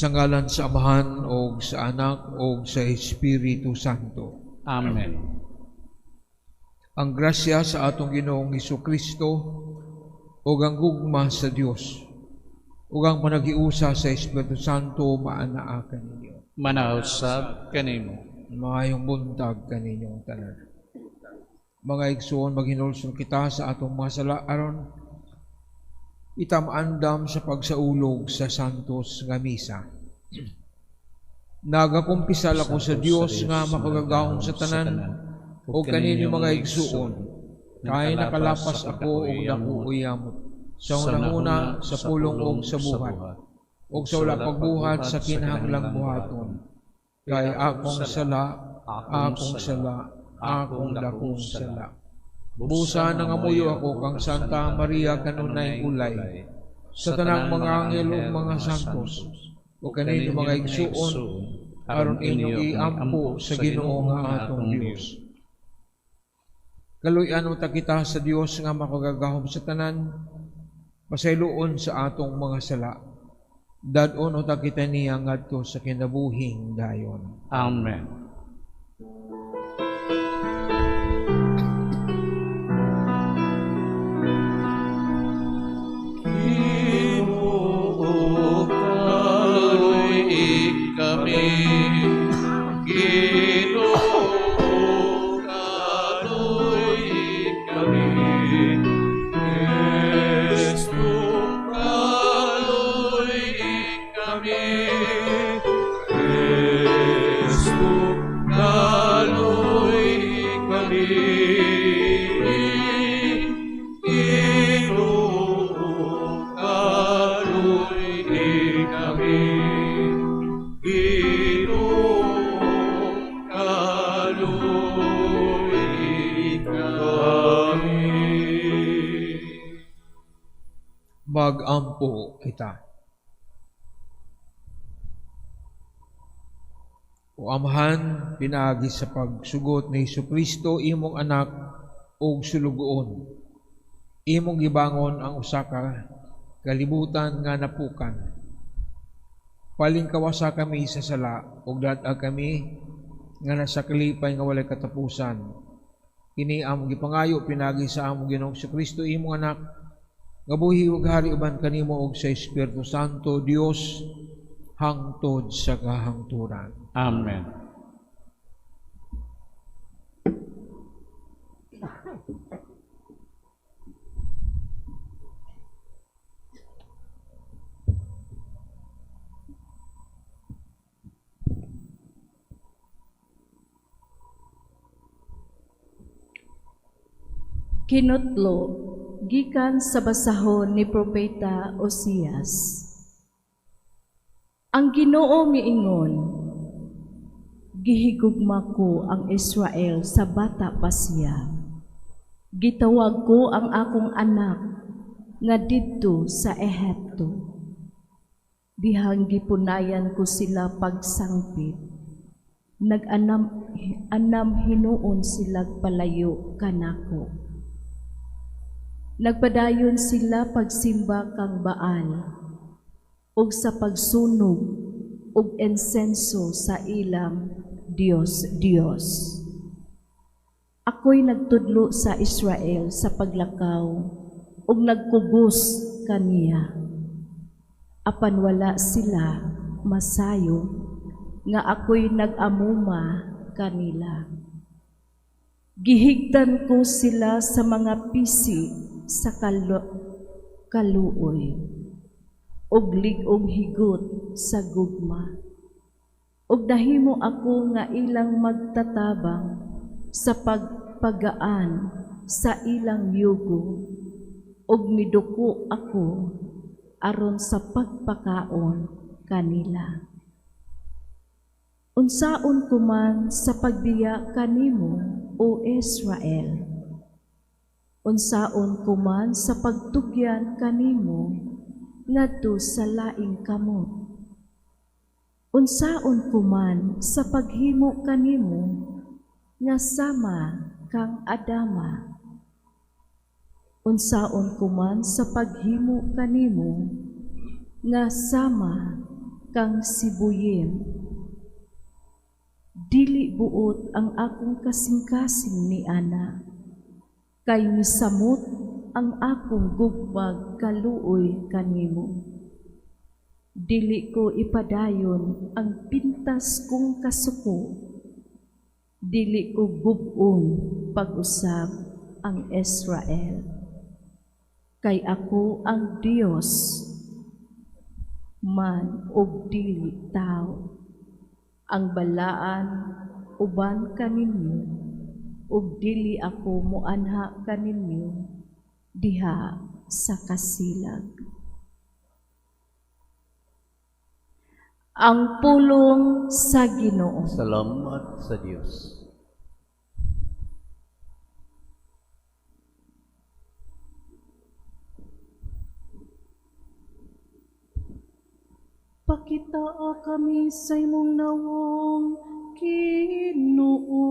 Sa ngalan sa Amahan o sa Anak o sa Espiritu Santo. Amen. Ang grasya sa atong Ginoong Kristo ug ang gugma sa Dios ug ang panaghiusa sa Espiritu Santo maanaa kaninyo. Manausab kanimo. Maayong buntag kaninyong tanan. Mga igsoon, maghinulsol kita sa atong mga sala aron kita maandam sa pagsaulog sa Santos nga Misa. Nagakumpisal ako sa Dios nga makagagahom sa tanan ug kaninyo, mga igsuon, kay nakalapas ako og dako o yamot sa hunahuna, sa pulong ug sa buhat, ug sa wala pagbuhat sa kinahanglang buhaton. Kay akong sala, akong sala, akong dakong sala. Busa, nangamuyo ako kang Santa Maria, kanunay ulay, sa tanang mga anghel ug mga santos, ug kaninyo, mga igsuon, aron inyong iampo sa Ginoo nga atong Dios. Kaluy-an unta kita sa Dios nga makagagahom sa tanan, pasayloon sa atong mga sala. Dad-on unta kita niya ngadto sa kinabuhing dayon. Amen. Ginoo, kaluy-i kami. Ginoo, kaluy-i kami. Kristo, kaluy-i kami. Kristo, kaluy-i kami. Ginoo, kaluy-i kami. Ginoo, kaluy-i kami. Magampo kita. O Amahan, pinaagi sa pagsugot ni Kristo, imong anak ug sulugoon, imong gibangon ang usa ka kalibutan nga napukan. Palingkawasa kami sa sala ug dad-a kami nga nasa kalipay nga walay katapusan. Kini among gipangayo pinaagi sa among Ginoong Kristo, imong anak, nga buhi ug hari uban kanimo ug sa Espiritu Santo, Dios, hangtod sa kahangturan. Amen. Kinutlo gikan sa basahon ni Propeta Osias. Ang Ginoo miingon, "Gihigugma ko ang Israel sa bata pa siya. Gitawag ko ang akong anak nga didto sa Ehipto. Dihang gipunayan ko sila pagsangpit. Nag-anam anam hinuon sila palayo kanako. Nagpadayon sila pagsimba kang Baal ug sa pagsunog og insenso sa ilang Dios Dios. Ako'y nagtudlo sa Israel sa paglakaw ug nagkugos kaniya. Apan wala sila masayo nga ako'y nag-amuma kanila. Gihigtan ko sila sa mga pisi sa kaluoy ug lig-ong higot sa gugma. Ug nahimo ako nga ilang magtatabang sa pagpagaan sa ilang yugo ug miduko ako aron sa pagpakaon kanila. Unsaon ko man sa pagbiya kanimo, O Israel? Unsaon ko man sa pagtugyan kanimo ngadto sa laing kamot? Unsaon ko man sa paghimo kanimo nga sama kang Adama? Unsaon ko man sa paghimo kanimo nga sama kang Sibuyim. Dili buot ang akong kasing-kasing ni ana, kay misamot ang akong gugmag kaluoy kanimo. Dili ko ipadayon ang pintas kong kasuko, dili ko gub-on pag-usab ang Israel. Kay ako ang Dios man ug dili tawo, ang balaan uban kaninyo, ug dili ako moanha kaninyo diha sa kasilag. Ang pulong sa Ginoo. Salamat sa Dios. Pakitaa kami sa imong nawong, Ginoo,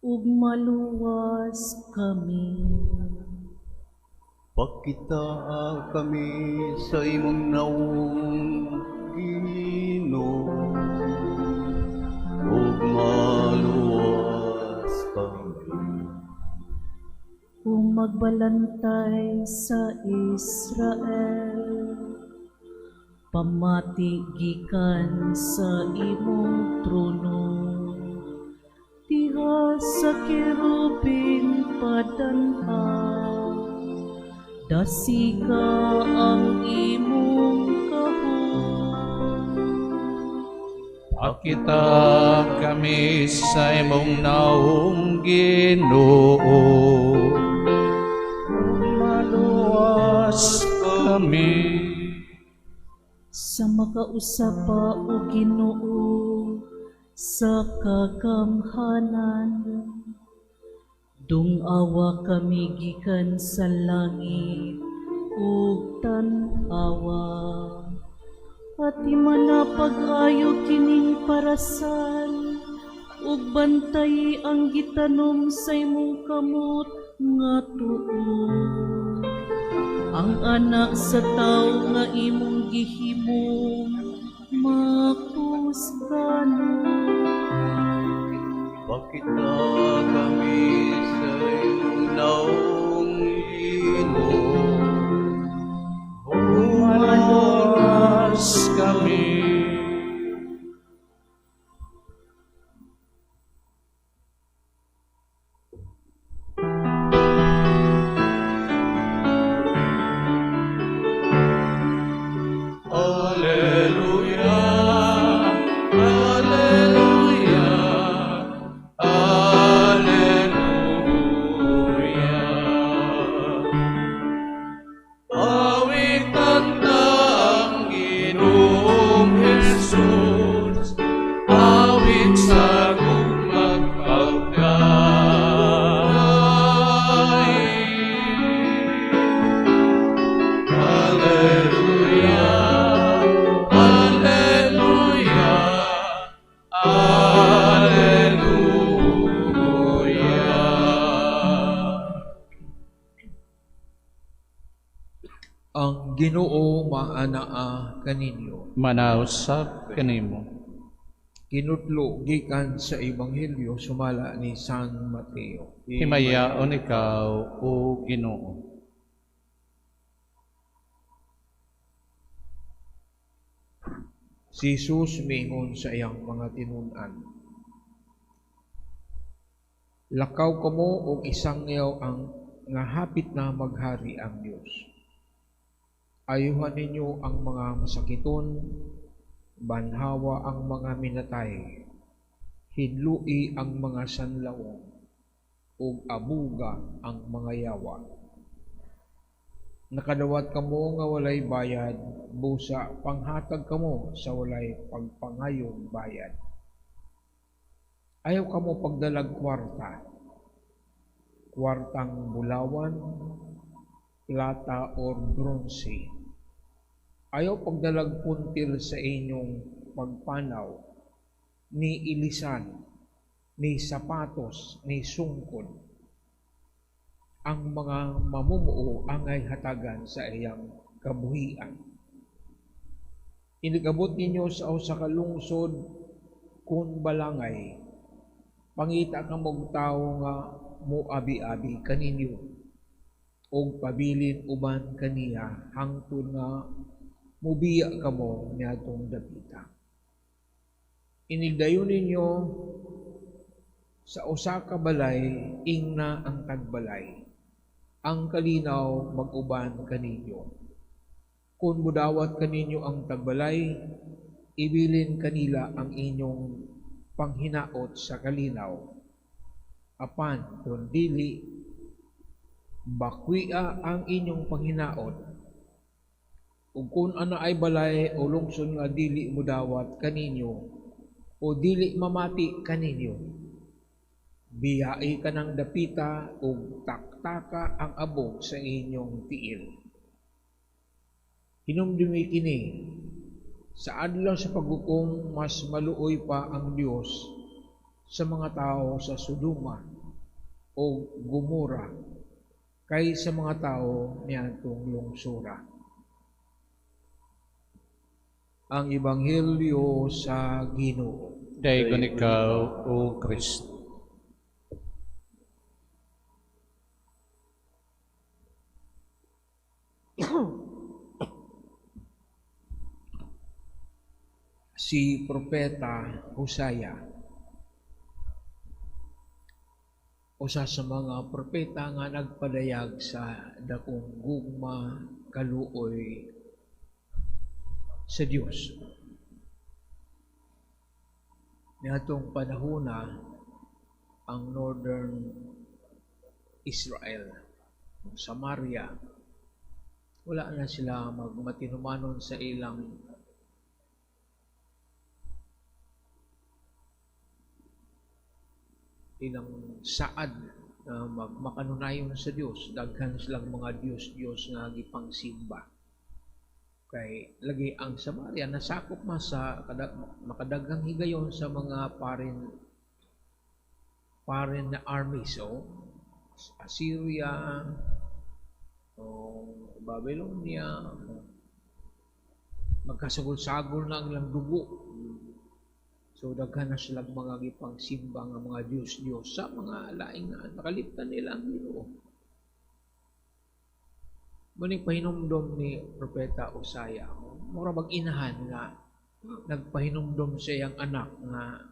ug maluwas kami. Pakitaa kami sa imong nawong, Ginoo, ug maluwas kami. Kung magbalantay sa Israel, pamati gikan sa imong trono, diha sa kerubin padanha, dasika ang imong kahon. Pakita kami sa imong naong, Ginoo, maluwas kami. Sa makausapa o Ginoo sa kagamhanan, dungawa kami gikan sa langit ug tan-awa. At imana pag-ayo kining parasan, ug bantay ang gitanom sa imong kamot nga tuo. Ang anak sa tawo nga imong gihimo, makusgan. Pakita kami sa imong naong, Ginoo, ug maluwas kami. Alleluia, Alleluia, Alleluia. Awitan ta ang Ginoong Jesus, awit sa gugmag pagkain. Alleluia, Alleluia, Alleluia. Ang Ginoo maanaa kaninyo. Manausab kanimo. Kinutlo gikan sa Ebanghelyo sumala ni San Mateo. Himayaon ikaw, o Ginoo. Si Jesus miingon sa iyang mga tinun-an, lakaw kamo og isangyaw ang nga hapit na maghari ang Dios. Ayuhan ninyo ang mga masakiton, banhawa ang mga minatay, hinlui ang mga sanlawong, ug abuga ang mga yawa. Nakadawat kamo nga walay bayad, busa panghatag kamo sa walay pagpangayon bayad. Ayaw kamo pagdalag kwarta, kwartang bulawan, plata or bronze. Ayaw pagdalag puntil sa inyong pagpanaw, ni ilisan, ni sapatos, ni sungkod. Ang mga mamumuo angay hatagan sa iyang kabuhian. Inigabot ninyo sa usa ka lungsod kun balangay, pangita kamo og tawo nga moabi-abi kaninyo ug pabilin uban kaniya hangtod nga mobiya kamo niadtong dapita. Inigdayon ninyo sa usa ka balay, ingna ang tagbalay, "Ang kalinaw mag-uban kaninyo." Kung mudawat kaninyo ang tagbalay, ibilin kanila ang inyong panghinaot sa kalinaw. Apan kung dili, bakwia ang inyong panghinaot. Ug kung anaay balay o lungsod nga dili mudawat kaninyo o dili mamati kaninyo, biyai kanang dapita ug taktaka ang abog sa inyong tiil. Hinumdumi kini, sa adlaw sa paghukom mas maluoy pa ang Dios sa mga tao sa Sodoma o Gomora kaysa mga tao niadtong lungsura. Ang Ebanghelyo sa Ginoo. Daygon ikaw, O Kristo. Si Propeta Hosea, usa sa mga propeta nga nagpadayag sa dakong gugma, kaluoy sa Dios. Niadtong panahona, ang Northern Israel, ang Samaria, wala na sila magmatinumanon sa ilang saad na magmakanunayon sa Dios. Daghan silang mga Dios-Dios nga gipangsimba. Kay lagi ang Samaria nasakop man sa makadaghang higayon sa mga foreign na armies, o Assyria o Babylonia. Magkasagol-sagol na ang ilang dugo. So daghan na silang mga gipangsimba nga mga Dios-Dios sa mga laing na nakaliptan nila ang Ginoo. Muning pahinumdom ni Propeta Hosea, mura bag inahan nga nagpahinumdom sa iyang anak nga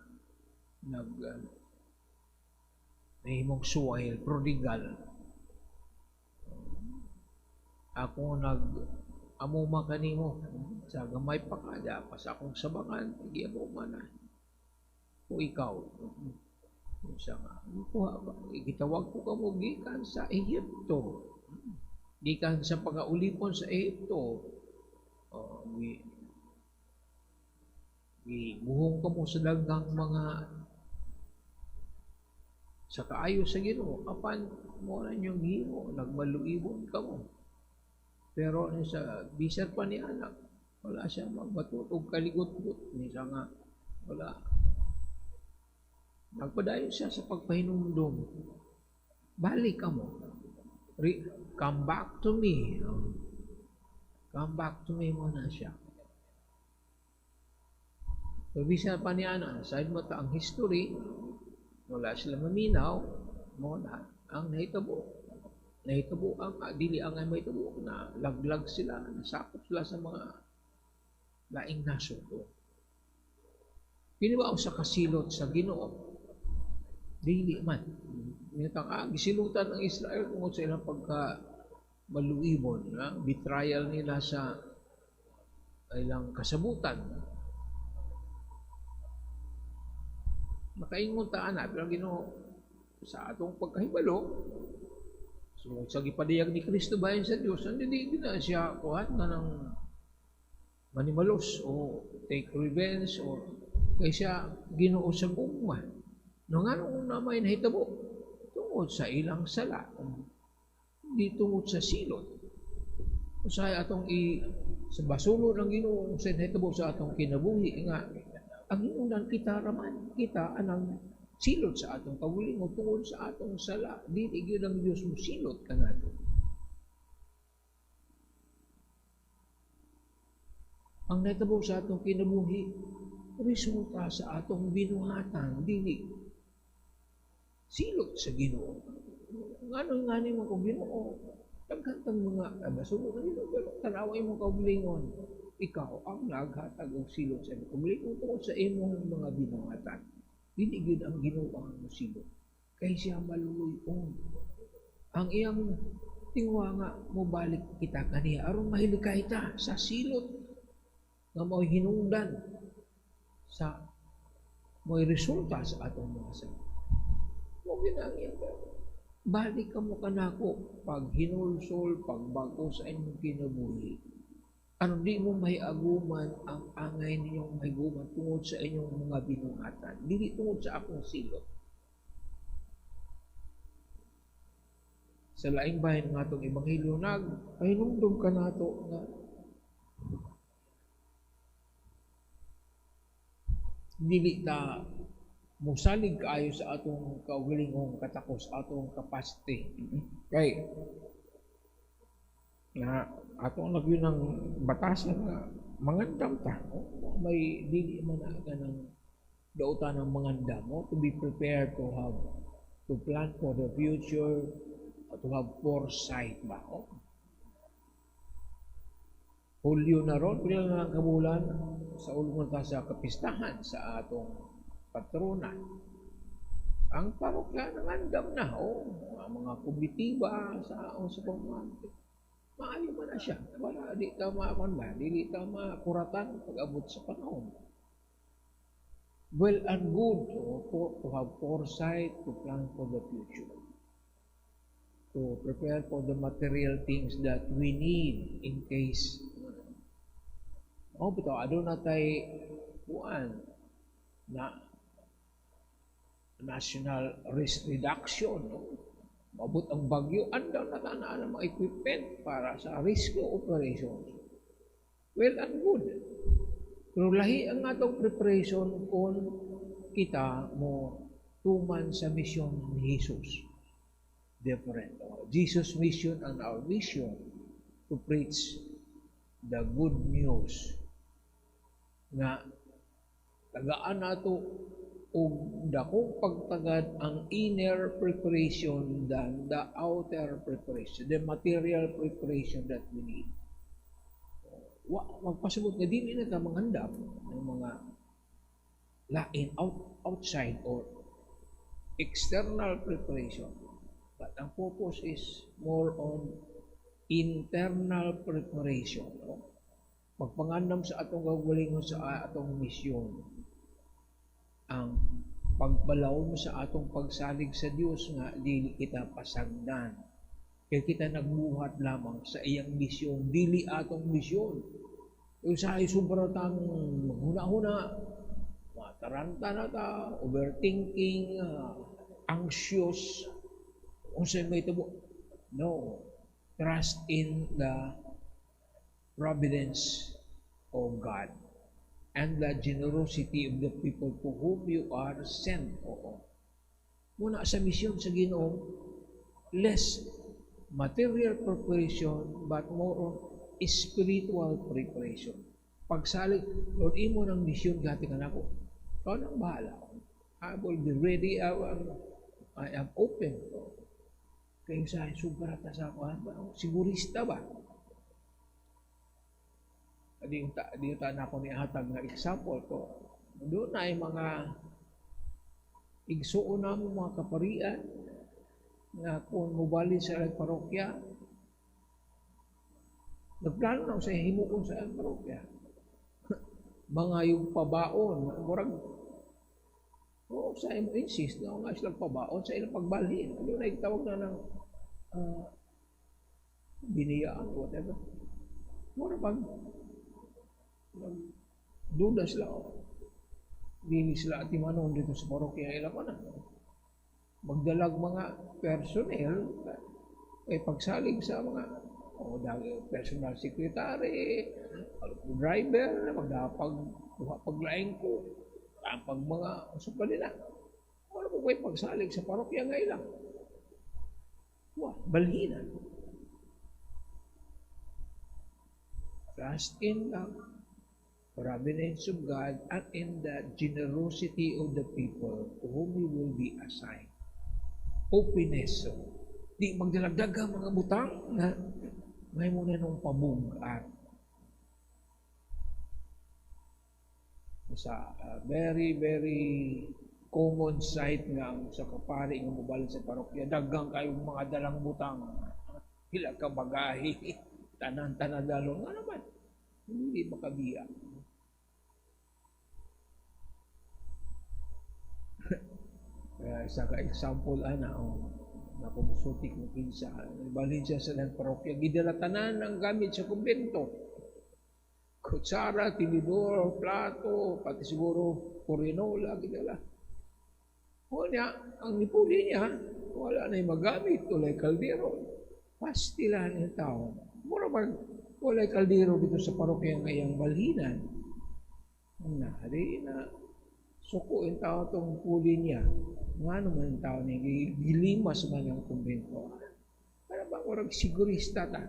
nahimong suwahil, prodigal. Ako nag amuma kanimo sa gamay pa ka, pa sa akong sabangan, giamuma na. O ikaw, sa nga, kuha ba? Gitawag ko kamo gikan sa Ehipto. Gikan sa pagaulipon sa Ehipto. Gibuhong kamo sa daghang mga sa kaayo sa Ginoo, apan mo na inyong gihimo, nagmaluibon kamo. Pero sa bisan pa ni anak, wala siya magbatot og kaligot-got. Misa nga, wala. Nagpadayon siya sa pagpahinumdom. Balik ka mo. Come back to me. Come back to me muna siya. So, bisan pa ni anak, side mo ta ang history, wala sila maminaw, muna ang nahitabo. Nahitabo ang, dili ang ay mahitabo, na laglag sila, nasakop sila sa mga laing nasod. Kini ba sa kasilot sa Ginoo? Dili man. Minatang, gisilutan ang Israel tungod sa ilang pagka maluibon, betrayal nila sa ilang kasabutan. Makaingon ta ana, pero Ginoo sa atong pagkahibalo, so sa gipadayag ni Kristo bahin sa Dios, hindi na siya kuhan na ng manimalos o take revenge o kaysa Ginoo sa gugma. No nganong na may nahitabo? Tungod sa ilang sala, hindi tungod sa silot. Usahay atong sa basulo ng Ginoo sa nahitabo sa atong kinabuhi nga ang hinunan kita raman, kita anang silot sa atong kaugalingon tungod sa atong sala. Dili gyud ang Dios mo silot kanato. Ang nahitabo sa atong kinabuhi, resulta sa atong binuhatan, dili silot sa Ginoo. Ngano ngani mo kung Ginoo, daghan tang mga masubo na Ginoo, pero tanawa imong kaugalingon, ikaw ang naghatag og silot sa imong kaugalingon tungod sa imong mga binuhatan. Dili gyud ang Ginoo ang mosilot. Kay siya maluoy-on. Ang iyang tingwa nga mobalik kita kaniya aron mahilikay ta sa silot nga mao'y hinungdan sa mao'y resulta sa atong mga sala. Mao gyud ang iyang balik ka mo kanako pag hinulsol, pagbago sa inyong kinabuhi. Aron di mo mahiaguman ang angay ninyong mahiguman tungod sa inyong mga binuhatan, dili tungod sa akong silot. Sa laing bahin ng atong ebanghelyo, nagpahinumdom ka nato nga dili ta mosalig kaayo sa atong kaugalingong katakos, atong capacity. Kay na atong nagyun ang batasan nga mangandam ta. May dili man na ka ng dautan ng mangandam, no? To be prepared, to have to plan for the future, to have foresight ba? Oh. Hulyo na ron, pila na lang kabulan sa ulong ta sa kapistahan sa atong patrona. Ang parokya nangandam na, oh, ang mga komitiba sa o sa pamante. Maayo man na siya. Wala, di ta makuan ba? Dili ta makuratan pag-abot sa panahon. Well and good to have foresight, to plan for the future, to prepare for the material things that we need in case. Oh, bitaw, aduna tay kuan na national risk reduction, no? Maabot ang bagyo, andaw na ta na ang mga equipment para sa rescue operations. Well and good. Pero lahi ang atong preparation kung kita mo tuman sa misyon ni Jesus. Different. Jesus' mission and our mission to preach the good news nga tagaan nato og dakong pagtagad ang inner preparation than the outer preparation, the material preparation that we need. Wa magpasabot nga dili na ta mangandam ng mga lain outside or external preparation. But ang focus is more on internal preparation. No? Pagpangandam sa atong kaugalingon sa atong misyon. Ang pagbalawom sa atong pagsalig sa Dios nga dili kita pasagdan. Kay kita nagbuhat lamang sa iyang misyon, dili atong misyon. Usahay sobra tang maghuna-huna, mataranta na ta, overthinking, anxious, unsay may tabo. No, trust in the providence of God and the generosity of the people to whom you are sent. Oo. Muna sa misyon sa Ginoo, less material preparation but more on spiritual preparation. Pagsalig, Lord, imo ng misyon gati ka nako. Ikaw nang bahala. I will be ready. I am open. Kaya sa sobra ta sa ako, sigurista ba? Di ta na ako ni hatag nga example ko. Doon na ay mga igsuon na mo mga kaparian nga kung mobali sa parokya, nagplano na sa himuon sa parokya. Mga yung pabaon, murag oo, sa imo insist na nga silang pabaon sa ilang pagbalhin. Ano na tawag na ng biniyaan, whatever. Mura pag nagduda sila, oh. Dili sila atimanon dito sa parokya ilang na. Magdalag mga personnel, ay pagsalig sa mga oh, personal secretary, driver, magdapag paglaing ko, pag mga usap nila. Wala po may pagsalig sa parokya nga ilang. Wah, balhinan. Trust in the Providence of God and in the generosity of the people to whom we will be assigned. Openness. So, di magdalagdag ang mga butang na may muna nung pabugat. Sa very, very common sight nga ang sa kapari nga mobalhin sa parokya, daghang kayong mga dalang butang, pila ka bagahe, tanan-tanan dalon, nga naman, hindi makabiya. Kaya isa ka example, ana, oh, nakumusulti kung kinsa, balhin siya sa lang parokya, gidala tanan ang gamit sa kumbento. Kutsara, tinidor, plato, pati siguro kurinola, gidala. O niya, ang nipuli niya, wala na yung magamit, walay kaldero. Pastilan yung tao. Mura mag, walay kaldero dito sa parokya ng iyang balhinan. Na, di na, suko yung tao itong puli niya. Nga naman yung tao niya, gilimas man ang kumbento. Para ba, murag sigurista ta.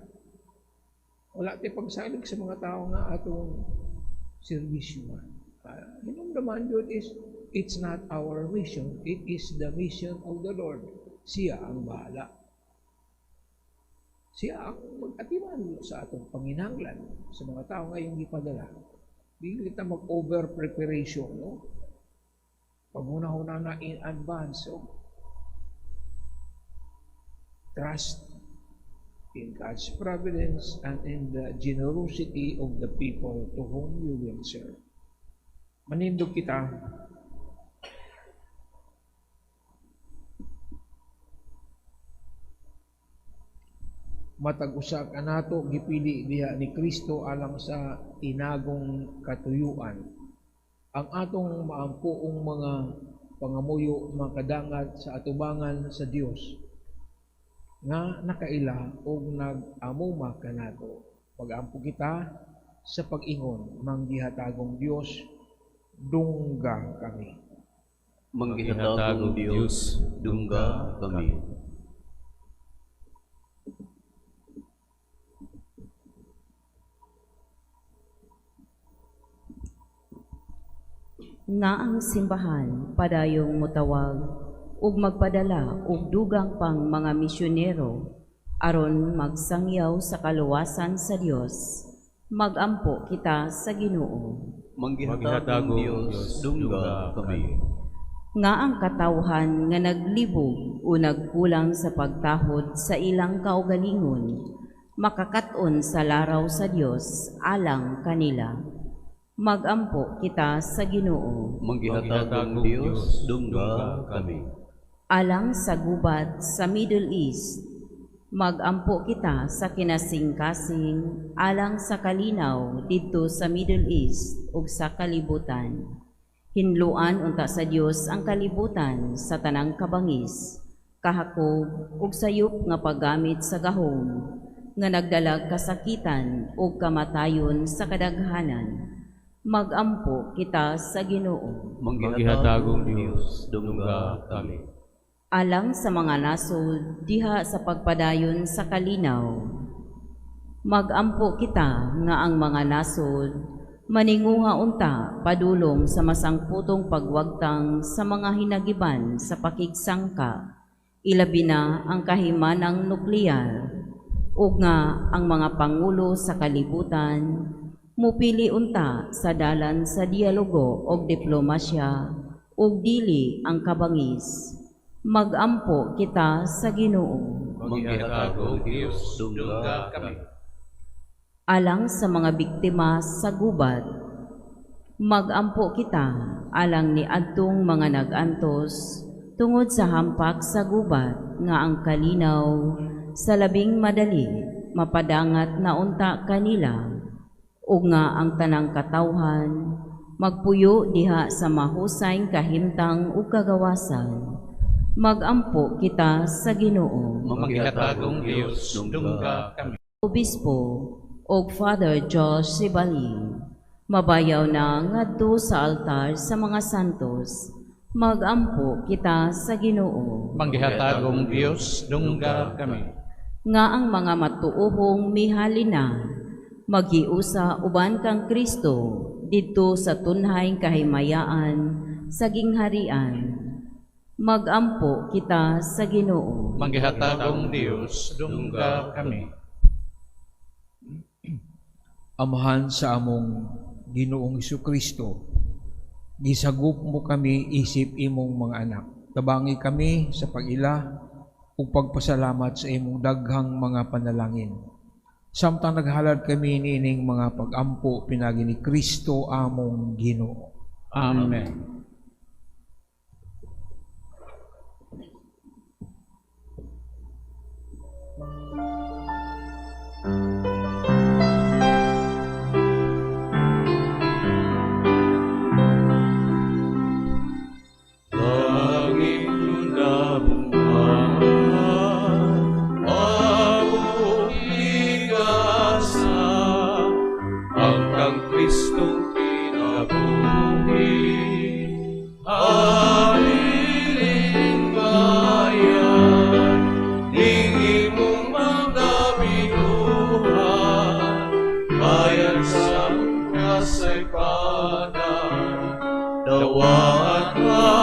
Wala tayo pagsalig sa mga tao nga atong serbisyo man. Hinumdaman yun is, it's not our mission, it is the mission of the Lord. Siya ang bahala. Siya ang mag-atiman sa atong panginahanglan sa mga tao ngayong gipadala. Dili ta mag-over-preparation, no? Paghuna-huna na in advance. So, trust in God's providence and in the generosity of the people to whom you will serve. Manindog kita. Matag usa kanato gipili diha ni Kristo alang sa tinagong katuyuan. Ang atong maampuong mga pangamuyo makadangat sa atubangan sa Dios nga nakaila og nag-amuma kanato. Pag-ampo kita sa pag-ingon, manggihatagong Dios, dungga kami. Manggihatagong Dios, dungga kami. Nga ang simbahan padayong motawag ug magpadala og dugang pang mga misyonero aron magsangyaw sa kaluwasan sa Dios. Magampo kita sa Ginoo. Manggihatagong Dios, dungga kami. Nga ang katawhan nga naglibog o nagkulang sa pagtahod sa ilang kaugalingon, makakat-on sa laraw sa Dios alang kanila. Magampo kita sa Ginoo. Manggihatagong Dios, dungga kami. Alang sa gubat sa Middle East, magampo kita sa kinasingkasing alang sa kalinaw didto sa Middle East ug sa kalibutan. Hinluan unta sa Dios ang kalibutan sa tanang kabangis, kahakob ug sayop nga paggamit sa gahom nga nagdalag kasakitan ug kamatayon sa kadaghanan. Magampo kita sa Ginoo. Manggihatagong Dios, dungga kami. Alang sa mga nasod diha sa pagpadayon sa kalinaw, magampo kita nga ang mga nasod maninguha unta padulong sa masangputong pagwagtang sa mga hinagiban sa pakigsangka, ilabi na ang kahimanang nuklear, ug nga ang mga pangulo sa kalibutan mupili unta sa dalan sa dialogo og diplomasya ug dili ang kabangis. Magampo kita sa Ginoo. Manggihatagong Dios, dungga kami. Alang sa mga biktima sa gubat, magampo kita alang ni adtong mga nag-antos tungod sa hampak sa gubat nga ang kalinaw sa labing madali mapadangat na unta kanila, ug nga ang tanang katawhan magpuyo diha sa mahusay kahimtang ug kagawasan. Magampo kita sa Ginoo. Manggihatagong Dios, dungga kami. Obispo og Father Josh Sibali, mabayaw na ngadto sa altar sa mga santos. Magampo kita sa Ginoo. Manggihatagong Dios, dungga kami. Nga ang mga matuohong mihalina maghiusa uban kang Kristo didto sa tunhay kahimayaan sa gingharian. Magampo kita sa Ginoo. Manggihatagong Dios, dungga kami. Amahan sa among Ginoong Kristo, gisagup mo kami isip imong mga anak. Tabangi kami sa pag-ila ug pagpasalamat sa imong daghang mga panalangin. Samtang naghalad kami niining mga pagampo pinagi ni Kristo among Ginoo. Amen. Langit nunabungan, among igasa, ang kang Kristong kinabuhi. Halilinggayan, ning imong mga binuhat, bayan sa kasaypanan, dawat ka,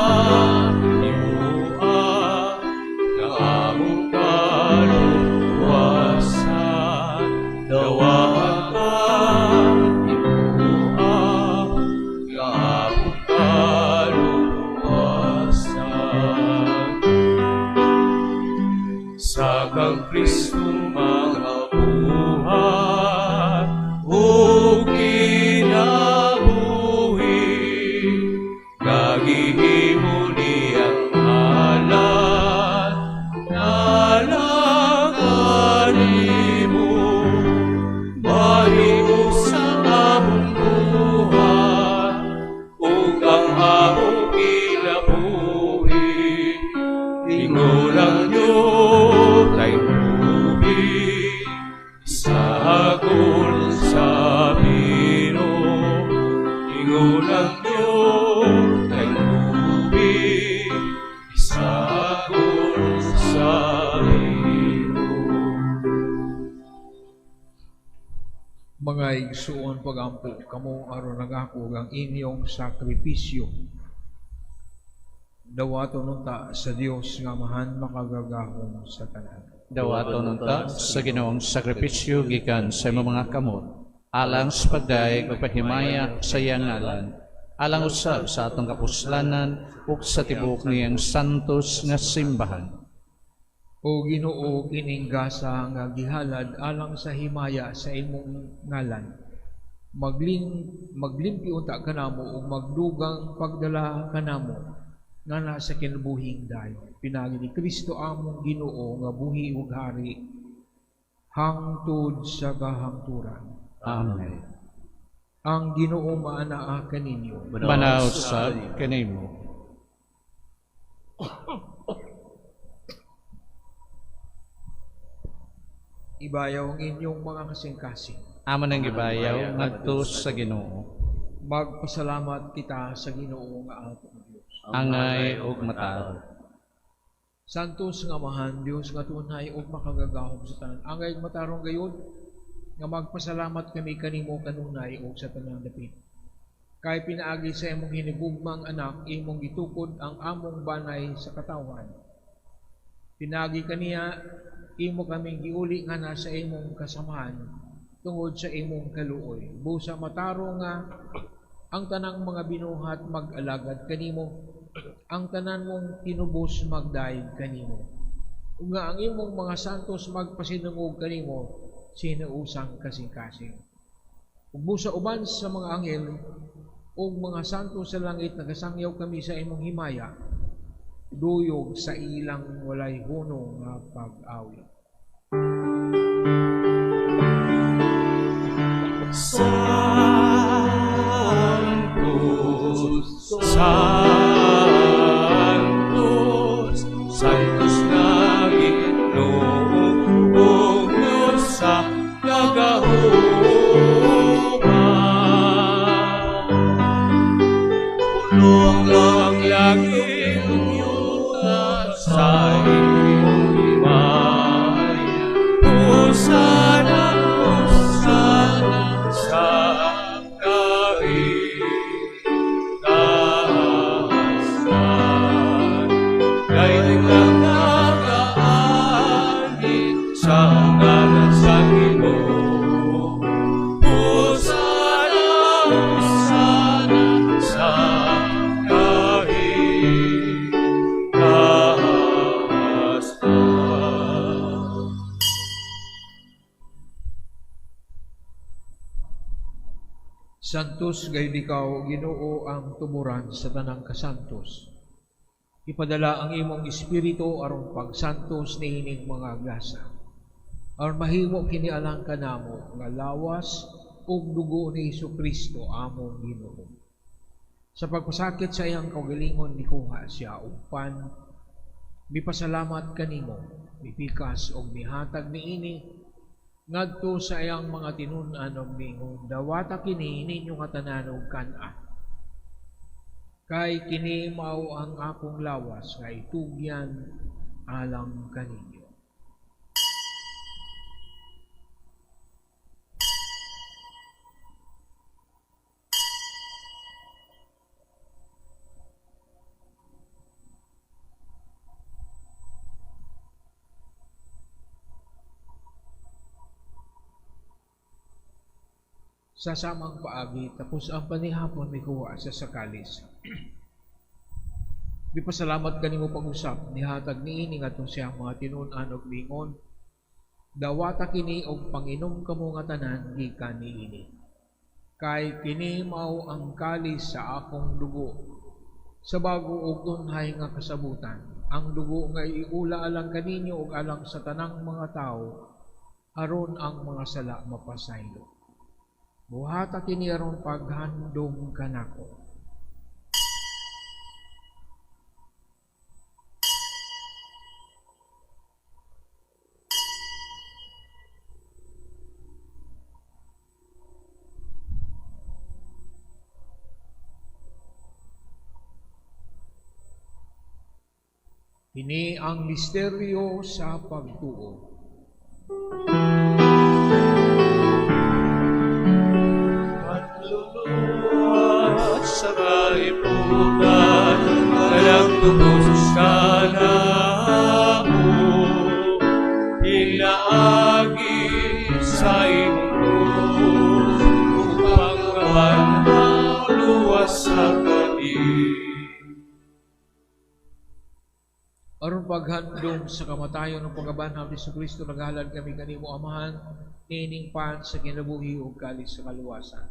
imuha, nga among kaluwasan. Dawat ka, imuha, nga among kaluwasan. Sa kang Kristong mga buhat ug kinabuhi, gagihimo niyang halad, alang kanimo, mahimo sa among buhat ug ang among kinabuhi. Ingon ang dyotay tubig isagol sa bino. Ingon ang dyotay tubig isagol sa bino. Mga igsuon, pagampo kamo aron nagako ang inyong sakripisyo. Dawaton unta sa Dios nga Amahan makagagahom sa tanan. Dawaton unta sa Ginoong sakripisyo gikan sa imong mga kamot, alang sa pagdayeg ug paghimaya sa iyang ngalan, alang usab sa atong kapuslanan ug sa tibuok niyang santos nga simbahan. O Ginoo, kining gasa nga gihalad alang sa himaya sa imong ngalan, maglimpi unta kanamo ug magdugang pagdala kanamo nga nasa kinabuhing dayon. Pinagi ni Kristo among Ginoo nga buhi ug hari hangtod sa kahangturan. Amen. Ang Ginoo maanaa kaninyo. Manaw usab kanimo. Ibayaw ang inyong mga kasing-kasing. Amo nang gibayaw ngadto sa Ginoo. Magpasalamat kita sa Ginoo nga atong Dios. Angay ug mataarong. Santos nga Amahan, Dios nga tunay ug makagagahom sa tanan. Angay ug matarong gayud nga magpasalamat kami kanimo kanunay ug sa tanang dapit. Kay pinaagi sa imong hinigugmang anak, imong gitukod ang among banay sa katawan. Pinaagi kaniya imo kaming giuli nga nasa imong kasamahan tungod sa imong kaluoy. Busa matarong nga ang tanang mga binuhat mag-alagad kanimo, ang tanan mong tinubos magdayeg kanimo. Ug nga ang imong mga santos magpasinungog kanimo sinuusang kasing-kasing. Ug busa uban sa mga anghel ug mga santos sa langit nagasangyaw kami sa imong himaya, duyog sa ilang walay hunong nga pag-awit. Sanctus, Sanctus, Sanctus nga Ginoo ug Dios sa kagahuma. Puno ang langit ug yuta sa imong himaya. Hosana, hosana sa kahiusan. Santos gayud ikaw, Ginoo, ang tuburan sa tanang kasantos. Ipadala ang imong espiritu aron pagsantos niining mga gasa. Aron mahimo kini alang kanamo nga lawas ug dugo ni Hesukristo among Ginoo. Sa pagpasakit sa iyang kaugalingon nikuha siya og pan, mipasalamat kanimo, mipikas og mihatag niini ngadto sa iyang mga tinun-an og miingon, dawata kini ninyo nga tanan og kan-a. Kay kini mao ang akong lawas nga itugyan alang kaninyo. Sa samang paagi, tapos ang panihapon, mikuha sa kalis. Mipasalamat kanimo pag-usap, nihatag niini ngadto siyang mga tinun-an og miingon, dawata kini og panginom kamo nga tanan gikan niini. Kay kini mao ang kalis sa akong dugo, sa bago og tunhay nga kasabutan, ang dugo nga iula alang kaninyo ug alang sa tanang mga tawo, aron ang mga sala mapasaylo. Buhata kini aron paghandom kanako. Kini ang misteryo sa pagtuo. Sa kalibutan, walang tubos ka namo, pinaagi sa imong krus, upang mabanhaw luwas sa kami. Aron paghandom sa kamatayon ng pagkabanhaw ni Jesucristo, naghalad kami kanimo, Amahan, niining pan sa kinabuhi ug kalis sa kaluwasan.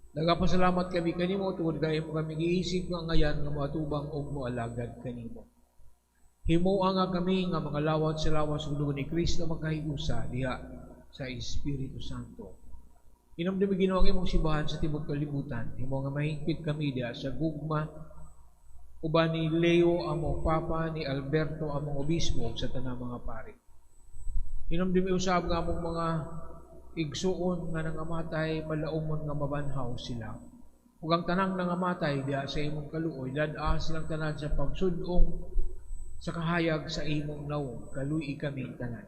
Nagapasalamat kami kanimo tungod kay imo kami giisip nga ngayan nga moatubang og moalagad kanimo. Himoa nga kami nga mga lawat sa lawas ug dugo ni Kristo magkahiusa diha sa Espiritu Santo. Hinumdumi Ginoo ang imong simbahan sa tibuok kalibutan. Himo nga mahingpit kami diha sa gugma uban ni Leo among Papa, ni Alberto among Obispo ug sa tanang mga pari. Hinumdumi usab nga among mga igsuon nga nangamatay, malaumon nga mabanhaw sila. Ug ang tanang nangamatay diha sa imong kaluoy, dad-a silang tanan sa pagsud-ong sa kahayag sa imong nawong, kaluy kaming tanan.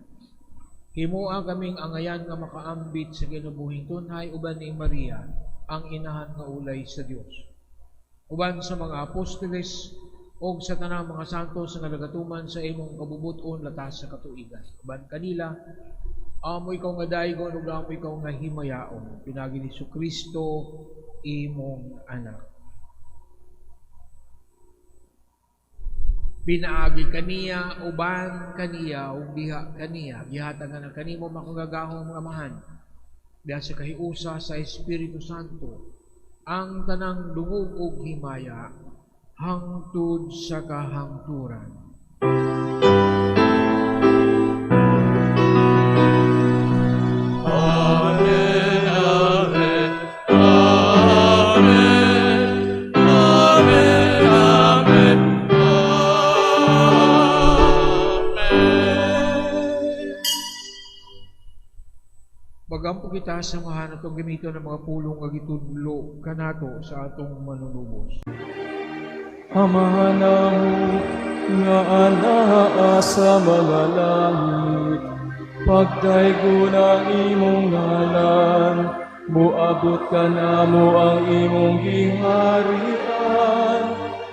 Himoa kaming angayan nga makaambit sa kinabuhing tunhay uban ni Maria, ang inahan nga ulay sa Dios. Uban sa mga apostoles og sa tanang mga santos nga nagatuman sa imong kabubuton latas sa katuigan. Uban kanila, amo ikaw nga daygon ug amo ikaw nga himayaon, pinaagi ni Jesucristo imong anak. Pinaagi kaniya, uban kaniya, ug diha kaniya, gihatag nga kanimo makagagahom nga Amahan, diha sa kahiusa sa Espiritu Santo, ang tanang dungog ug himaya hangtod sa kahangturan. Amen, amen, amen, amen, amen, amen. Magampo kita sa mahan atong gamiton ng mga pulong nga gitudlo kanato sa atong manunubos. Amahan namo nga anaa sa mga langit, pagdaygon ang imong ngalan, moabot kanamo ang imong giharian,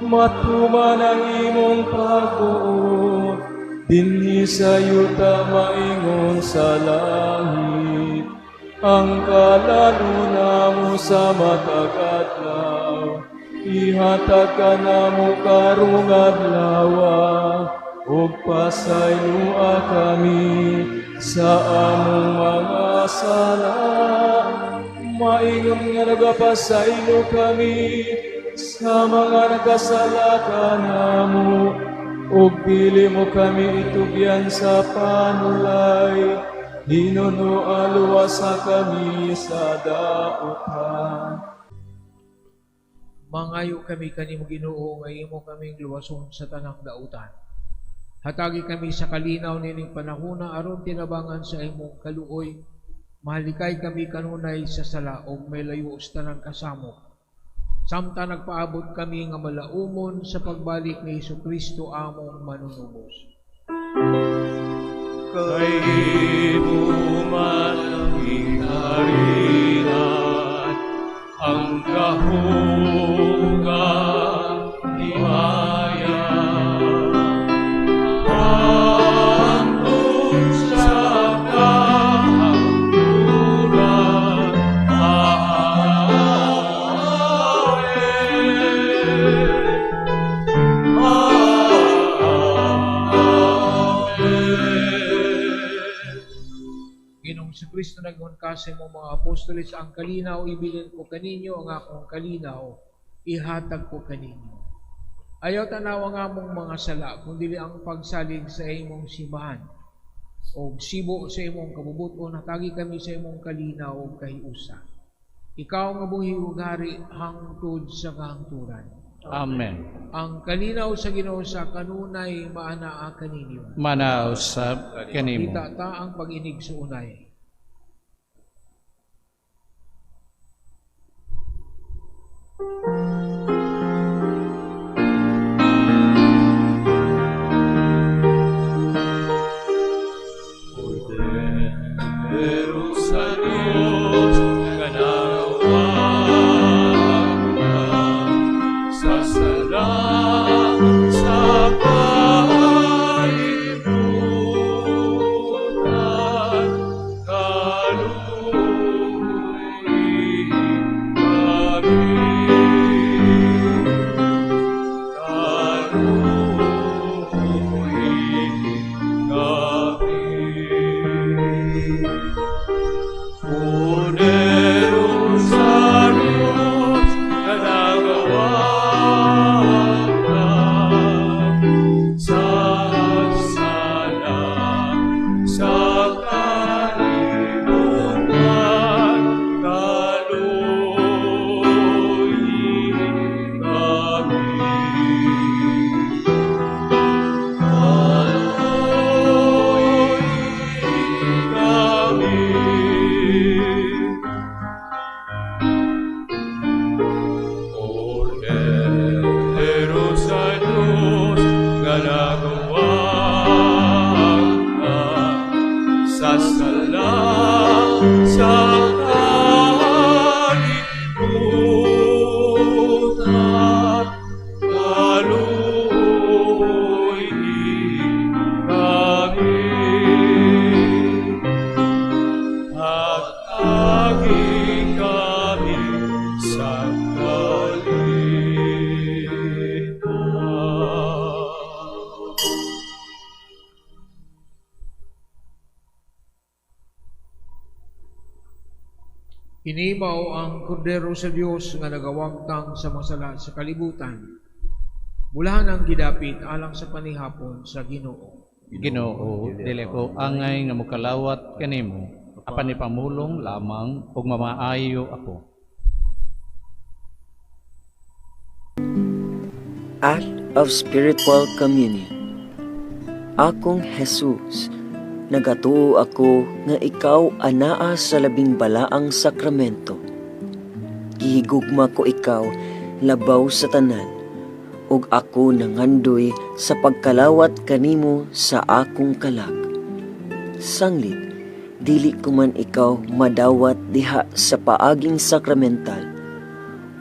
matuman ang imong pagbuot, dinhi sa yuta maingon sa langit. Ang kalaluna mo sa matag adlaw, ihatag kanamo karong adlawa, ug pasayloa kami sa among mga sala, Maingon nga nagapasaylo kami sa mga nagkasala kanamo, ug dili mo kami itugyan sa panulay, hinunoa luwasa kami sa dautan. Mangayo kami kanimo, Ginoo, nga imo kaming luwason sa tanang dautan. Hatagi kami sa kalinaw nining panahona aron tinabangan sa imong kaluoy. Mahalikay kami kanunay sa sala ug may layo sa tanang kasamok. Samtang nagpaabot kami nga malaumon sa pagbalik ni Hesukristo among manunubos. Kay imo man ang gingharian, ang gahom ug himaya, hangtod sa kahangturan. Amen. Amen. Ginoong Kristo, nag-ingon ka sa imong mga apostoles, "Ang kalinaw ibilin ko kaninyo, ang akong kalinaw ihatag ko kaninyo. Ayaw tanawa ang among mga sala, kundi ang pagsalig sa imong simbahan. O sibo sa imong kabubuton, hatagi kami sa imong kalinaw ug kahiusa. Ikaw nga buhi ug hari hangtod sa kahangturan." Amen. Ang kalinaw sa Ginoo sa kanunay maanaa kaninyo. Maanaa usab kanimo. Kita ta ang pag-inigsuonay. Kordero sa Dios nga nagawagtang sa sala sa kalibutan, kaluoyi kami, kaluoyi kami. Kordero sa Dios nga nagawagtang sa sala sa kalibutan, kaluoyi kami, kaluoyi kami. Kordero sa Dios nga nagawagtang sa sala sa kalibutan, kaluoyi kami. Hatagi kami sa kalinaw. Kini mao ang Kordero sa Dios nga nagawagtang sa mga sala sa kalibutan. Bulahan ang gidapit alang sa panihapon sa Ginoo. Ginoo, dili ko angay nga mokalawat kanimo, apan ipamulong lamang ug mamaayo ako. Act of Spiritual Communion. Akong Jesus, nagatuo ako nga ikaw anaa sa labing balaang sakramento. Gihigugma ko ikaw labaw sa tanan, ug ako nangandoy sa pagkalawat kanimo sa akong kalag. Sanglit, dili ko man ikaw madawat diha sa paaging sakramental,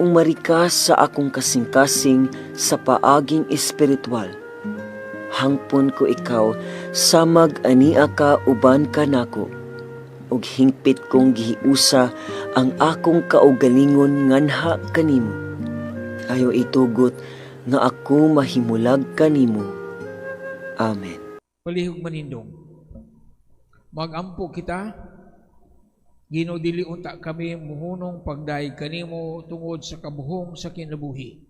ug marika sa akong kasing-kasing sa paaging espiritual. Hangpon ko ikaw samag ania ka uban kanako, ug hingpit kong gihiusa ang akong kaugalingon nganha kanimo. Ayaw itugot nga ako mahimulag kanimo. Amen. Palihog manindong. Magampo kita. Ginoo, dili unta kami muhunong pagdayeg kanimo tungod sa kabuhong sa kinabuhi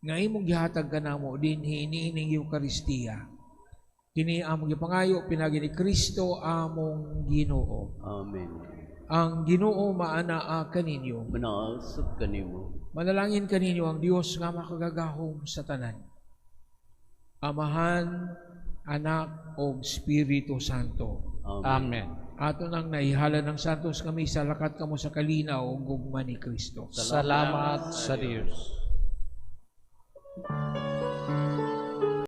nga imong gihatag kanamo dinhi niining Eukaristiya. Kini among gipangayo pinaagi ni Kristo among Ginoo. Amen. Ang Ginoo maanaa kaninyo. Manaa sab kanimo. Manalangin kaninyo ang Dios nga makagagahom sa tanan. Amahan, Anak ug Espiritu Santo. Amen. Amen. Ato nang naihala ng santos nga misa, lakat kamo sa kalinaw ug gugma ni Kristo. Salamat sa Dios.